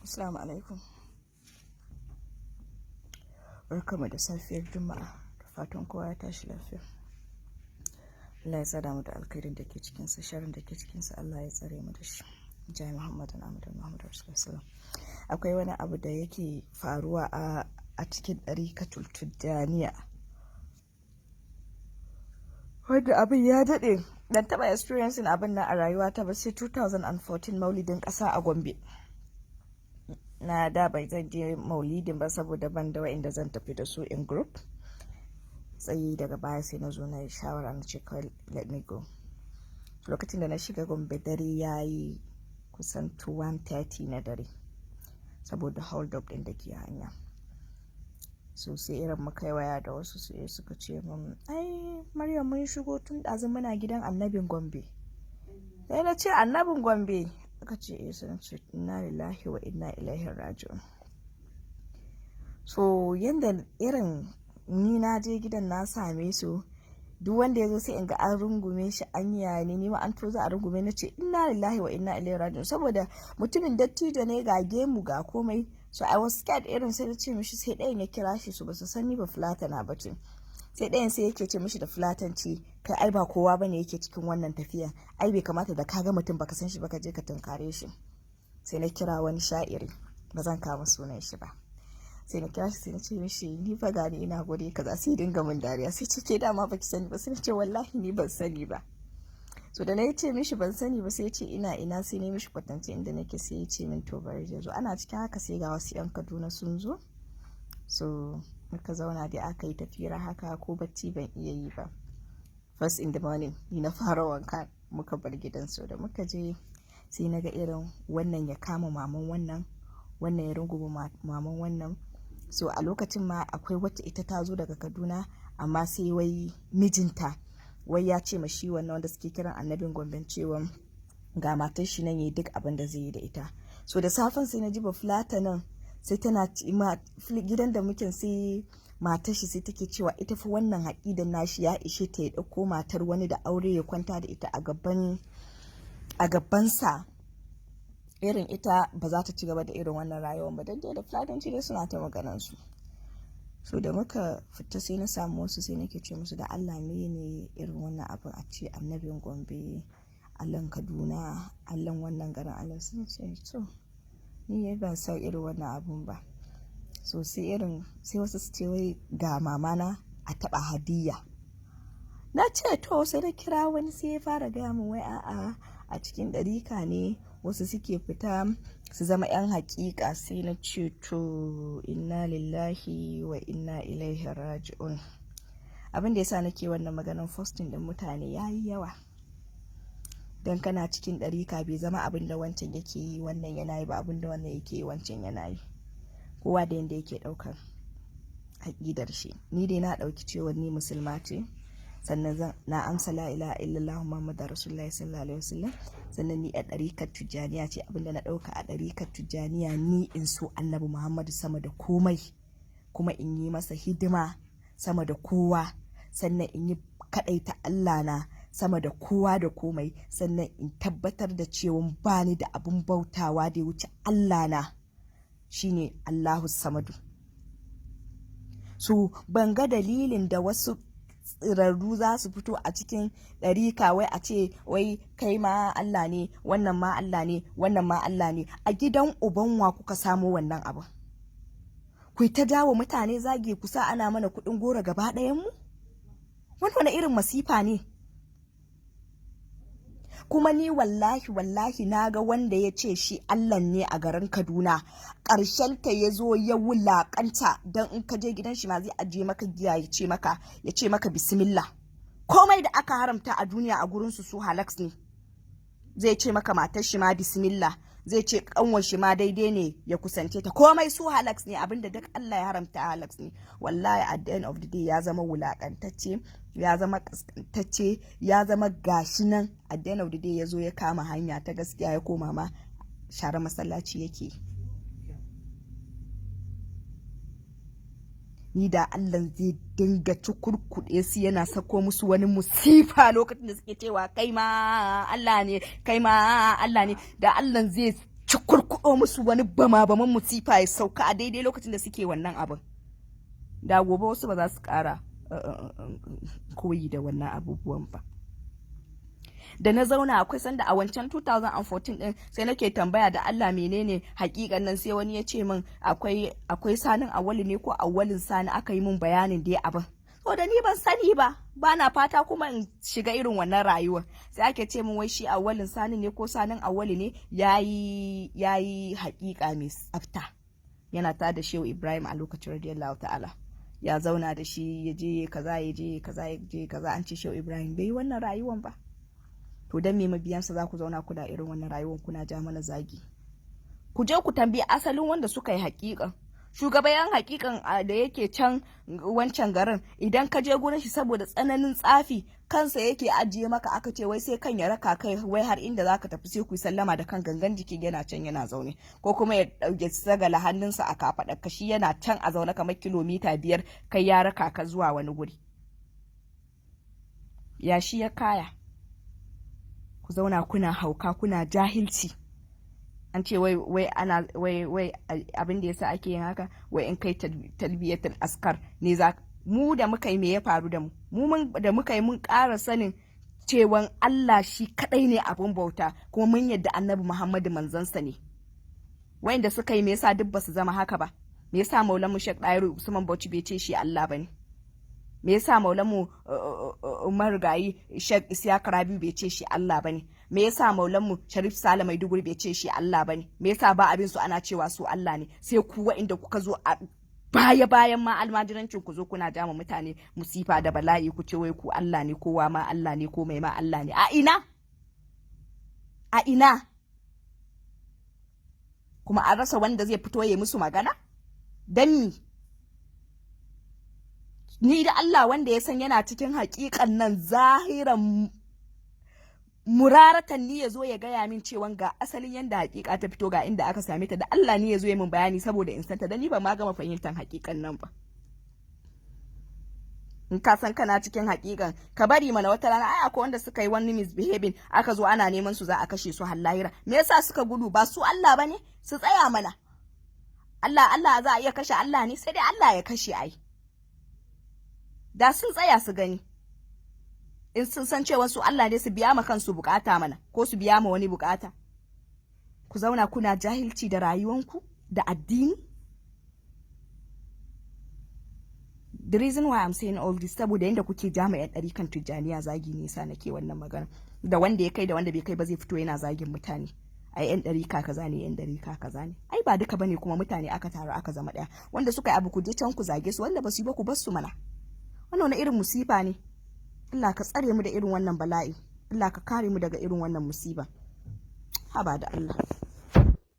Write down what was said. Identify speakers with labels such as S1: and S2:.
S1: Assalamu alaikum. Barkamu da safiyar Juma'a, da fatan kowa ya tashi lafiya. Allah ya tsara mu da alkhairin da ke cikinsa, sharrin da ke cikinsa Allah ya tsare mu da shi. Jai Muhammad Ahmad Muhammad Rasulullah. Akwai wani abu da yake faruwa a cikin ɗarikatul Tijjaniya. Wanda abin ya daɗe. Ban taɓa experiencing abin nan a rayuwata ba sai 2014, Maulidin ƙasa a Gombe. Na da bai zan je maulidin ba saboda ban da wa'inda zan tafi da su in group. Sai daga baya sai na zo na yi shawara, na ce, "Kawai let me go." Lokacin da na shiga Gombe, dare ya yi kusan 1:30 na dare saboda hold up din da ke hanya. So sai irin muka yi waya da wasu, sai suka ce min, "Ai Maryam, mun shigo tun ɗazu, muna gidan Annabin Gombe." Sai na ce, "Annabin Gombe?" Aka ce eh. Sai na ce, "Inna lillahi wa inna ilaihi raji'un." So yanda irin ni na je gidan, na same su, duk wanda ya zo sai in ga an rungume shi, an yi ne, ni ma an to za a rungume. Na ce, "Inna lillahi wa inna ilaihi raji'un," saboda mutumin dattijo ne, ga gemu, ga komai. So I was scared irin. Sai na ce mishi, sai ɗayan ya kira shi, su basu san ni ba Fulatana ba ce. Sai ɗayan sai yake ce mishi da Fulatanci, "Kai, ai ba kowa bane yake cikin wannan tafiya. Ai bai kamata da ka ga mutum baka san shi ba ka je ka tunkare shi." Sai na kira wani sha'iri, ba zan kama sunan shi ba. Sai na kira shi, sai na ce mishi, "Ni fa gani ina guri kaza." Sai dinga min dariya, sai ce, "Ke dama baki sani ba?" Sai na ce, "Wallahi ni ban sani ba." So da na ce mishi ban sani ba, sai ya ce ina ina. Sai na mishi kwatance inda nake, sai ya ce min to bari ya zo. Ana cikin haka sai ga wasu yan Kaduna sun zo. So muka zauna dai, aka yi tafira haka, ko bacci ban iya yi ba. First in the morning ni na fara wanka, muka bar gidan. So da muka je, sai na ga irin wannan ya kama maman wannan, wannan ya runguma maman wannan. So a lokacin ma akwai wacce ita ta zo daga Kaduna, amma sai wai mijinta wai ya ce ma shi wannan wanda suke kiran Annabin Gombe cewa ga matar shi nan, yi duk abin da zai yi da ita. So da safen sai na ji Bafulata nan sai tana gidan da muke, sai matar shi sai take cewa ita fa wannan haƙidan nashi ya ishe ta, ya ɗauko matar wani da aure ya kwanta da ita a gabansa. Irin ita ba za ta ci gaba da irin wannan rayuwar ba. Dan dai da Fulatanci dai suna ta maganan su. So da muka fita, sai na samu wasu, sai nake ce musu, "Da Allah, me ne irin wannan abin, a ce Annabin Gombe, Allahn Kaduna, Allahn wannan garin, Allah?" Sun ce, "To ni ban san irin wannan abun ba." So sai irin sai wasu su ce wai ga mamana a taba hadiyya. Na ce to. Sai na kira wani, sai ya fara gaya min wai a'a, a cikin ɗarika ne wasu suke fita su zama 'yan haƙiƙa. Sai na ce, "To inna lillahi wa inna ilaihi raji'un." Abin da yasa nake wannan maganar, posting din mutane yayi yawa. Don kana cikin ɗarika bai zama abin da wancan yake yi wannan yana yi ba, abin da wannan yake yi wancan yana yi. Kowa da yanda yake ɗaukar aƙidar shi. Ni dai na ɗauki cewa ni Musulma ce, sannan zan na amsa la ilaha illallah Muhammadu Rasulullahi sallallahu alaihi wasallam, sannan ni a ɗarikar Tijjaniya ce. Abinda na ɗauka a ɗarikar Tijjaniya, ni in so Annabi Muhammadu sama da komai, kuma in yi masa hidima sama da kowa, sannan in yi kaɗaita Allah na sama da kowa da komai, sannan in tabbatar da cewa bani da abin bautawa da ya wuce Allah na, shine Allahu Samadu. So ban ga dalilin da wasu tsirarru za su fito a cikin ɗarika wai a ce wai kai ma Allah ne, wannan ma Allah ne, wannan ma Allah ne. A gidan uban wa kuka samo wannan abu? Ku ta jawo mutane zage, ku sa ana mana kuɗin goro gaba ɗayan mu. Wani irin masifa ne? Kuma ni wallahi wallahi na ga wanda ya ce shi Allah ne a garin Kaduna, ƙarshen ta ya zo ya wulaƙanta, don in ka je gidan shi ma zai ajiye maka giya, ya ce maka bismillah. Komai da aka haramta a duniya a gurin su su halaks ne. Zai ce maka matar shi ma bismillah, zai ce kanwar shi ma daidai ne ya kusance ta. Komai su halaks ne, abinda duk Allah ya haramta halaks ne. Wallahi at the end of the day ya zama wulakantacce, ya zama kaskantacce, ya zama gashi nan. At the end of the day ya zo ya kama hanya ta gaskiya, ya koma ma share masallaci yake. Ni da Allah zai dinga cukurkuɗe su, yana sako musu wani musifa lokacin da suke cewa kai ma Allah ne, kai ma Allah ne, da Allah zai cukurkuɗe. buɗo musu wani bama baman musifa ya sauka a daidai lokacin da suke wannan abin. Da gobe wasu ba za su ƙara koyi da wannan abubuwan ba. Da na zauna, akwai sanda a wancan 2014 din sai nake tambaya, da Allah, menene hakikan nan? Sai wani ya ce min akwai sanin awali ne ko awalin sani. Aka yi min bayanin dai abin. To, da ni ban sani ba, ba na fata kuma in shiga irin wannan rayuwar. Sai ake ce min wai shi awalin sani ne ko sanin awali ne, yayi hakika mai tsafta, yana ta da Shehu Ibrahim a lokacin, radiyallahu ta'ala, ya zauna da shi, ya je kaza, ya je kaza, ya je kaza. An ce Shehu Ibrahim bai yi wannan rayuwan ba. To, dan me mabiyansa za ku zauna kuna irin wannan rayuwar, kuna ja mana zagi? Ku je ku tambayi asalin wanda suka yi hakikan, shugaban hakikan da yake can wancan garin. Idan ka je gurin shi, saboda tsananin tsafi, kansa yake ajiye maka. Aka ce wai sai kan ya raka kai wai har inda zaka tafi, sai ku yi sallama da kan, gangan jiki yana can yana zaune, ko kuma ya dauke sagala hannunsa a kafaɗar ka, shi yana can a zaune kamar kilomita 5, kai ya raka ka zuwa wani guri. Ya shi ya kaya? Ku zauna kuna hauka, kuna jahilci. An ce wai wai ana wai wai abin da yasa ake yin haka, wai in kai talbiyatul askar ne za mu. Da muka yi, me ya faru da mu? Mu da muka yi, mun ƙara sanin cewan Allah shi kadai ne abin bauta, kuma mun yadda Annabi Muhammadu manzansa ne. Wayanda suka yi, me yasa duk basu zama haka ba? Me yasa Maulan mu Sheikh Dahiru Usman Bauchi bai ce shi Allah bane? Me yasa Maulan mu marigayi Sheikh Isiyaka Rabiu bai ce shi Allah bane? Me yasa Maulan mu Sharif Sale Maiduguri bai ce shi Allah bane? Me yasa ba abin su ana cewa su Allah ne, sai ku wa'inda kuka zo a baya bayan ma almajirancin, ku zo kuna jama mutane musifa da bala'i, ku ce wai ku Allah ne, kowa ma Allah ne, ko mai ma Allah ne? A ina? A ina? Kuma an rasa wanda zai fito ya musu magana. Dan mi? Ni da Allah, wanda ya san yana cikin hakikan nan zahiran muraratan, ni ya zo ya gaya min cewa ga asalin yanda hakika ta fito, ga inda aka same ta. Da Allah, ni ya zo ya min bayani saboda in santa, da ni ba ma gama fahimtar hakikan nan ba. In ka san kana cikin hakikan, ka bari mana wata rana. Ai akwai wanda suka yi wani misbehaving, aka zo ana neman su za a kashe su har lahira. Me yasa suka gudu? Ba su Allah bane? Su tsaya mana. Allah, Allah za a iya kashe Allah ne? Sai dai Allah ya kashe. Ai da sun tsaya su gani, in sun san cewa su Allah ne, su biya ma kansu bukata mana, ko su biya ma wani bukata. Ku zauna kuna jahilci da rayuwanku da addini. The reason why I'm saying all this, saboda yadda kuke jami'an ɗarikan Tijjaniya zagi ne sa nake wannan magana. Da wanda ya kai da wanda bai kai ba zai fito yana zagin mutane, ai yan ɗarika kaza ne, yan ɗarika kaza ne. Ai ba duka bane kuma mutane aka taru aka zama ɗaya. Wanda suka yi abu, ku je can ku zage su. Wanda ba su yi ba, ku bar su mana. Wannan wani irin musifa ne? Allah ka tsare mu da irin wannan bala'i. Allah ka kare mu daga irin wannan musiba. Haba da Allah.